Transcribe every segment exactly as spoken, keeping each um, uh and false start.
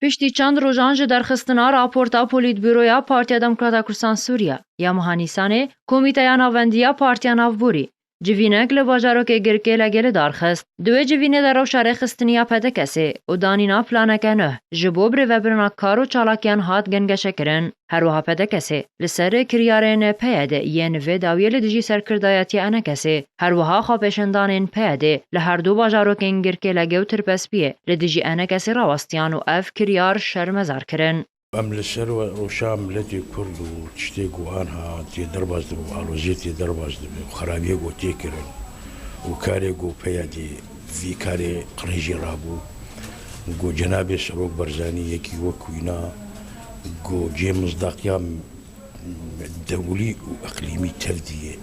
Piştî çend rojan ji derxistina raporta Polîtbûroya Partiya Demokrata Kurdistan Sûriye ya meha Nîsanê, Komîteya Navendî ya Partiya Navborî civînek li bajarokê Girkê Legê li dar xist. Di wê civînê de rewşa rêxistinî ya P D K S'ê û danîna planeke nû ji bo birêvebirina kar û çalakiyan hat gengeşekirin. Her wiha P D K S'ê li ser kiryarên P Y D yên vê dawiyê li dijî serkirdayetiya E N K S'ê, her wiha xwepêşandanên P Y D'ê li her du bajarokên Girkê Legê û Tirpespiyê li dijî E N K S'ê rawestiyan û ev kiryar şermezar kirin. Em li ser we rewşa miletê Kurd û tiştê ku anha tê derbas dibe û aloziyê tê derbas dibe û xerabiyê ku tê kirin û karê ku P Y D'ê vî karê qirêjî rabû, ku cenabê Serok Barzanî yekî wek wîna, ku cê mizdaqiya dewlî û iqlîmî tev diye,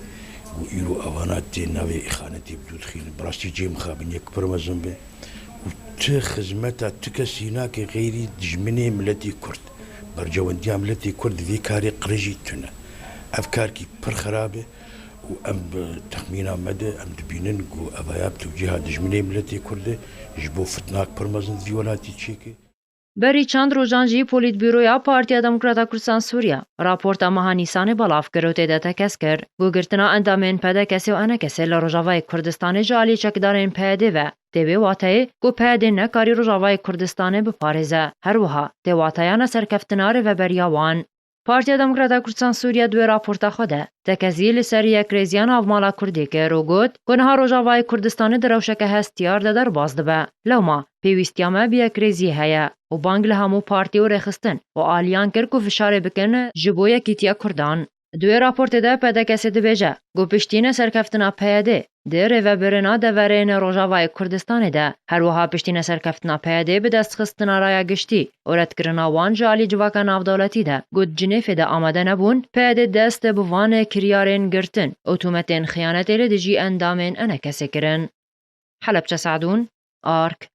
ku îro evana tê navê îxanetê bi dû dixînin. Bi rastî cê mixabin yek pir mezin be. Û ti xizmeta ti kesî nake xeyrî dijminê miletê Kurd. Berjewendiya miletê Kurd di vê karê qirêjî tune. Ev karkî pir xerab e û em bi texmîna me de em dibînin ku evaya bi tewcîha dijminê miletê Kurd e, ji bo fitnak pir mezin di vî welatî çêke. Berî çend rojan jî Polîtbûroya Partiya Demokrata Kurdistan Sûriye raporta meha Nîsanê belav kir û tê de tekez kir ku girtina endamên P D K S'ê û E N K S'ê li Rojavayê Kurdistanê ji alî çekdarên P Y D'ê ve tê wê wateyê ku P Y D'ê nekarî Rojavayê Kurdistanê biparêze. Her wiha tê wateya neserkeftina rêveberiya wan. Partiya Demokrata Kurdistan Sûriye di wê raporta xwe de tekezî li ser yekrêziya navmala Kurdê kir û got ku niha Rojavayê Kurdistanê di rewşeke hestiyar de derbas dibe. Lewma pêwîstiya me bi yekrêziyê heye û bang li hemû partî û rêxistin û aliyan kir ku fişarê bikin ji bo yekîtiya Kurdan. Di wê raportê de P D K S dibêje ku piştî neserkeftina P Y D di rêvebirina deverên Rojavayê Kurdistanê de, her wiha piştî neserkeftina P Y D bi destxistina raya giştî û redkirina wan ji alî civaka navdewletî de ku di Cinêfê de amade nebûn, P Y D dest bi van kiryarên girtin û tûmetên xiyanetê li dijî endamên E N K S'ê kirin. Helebçe Sadûn, Ark.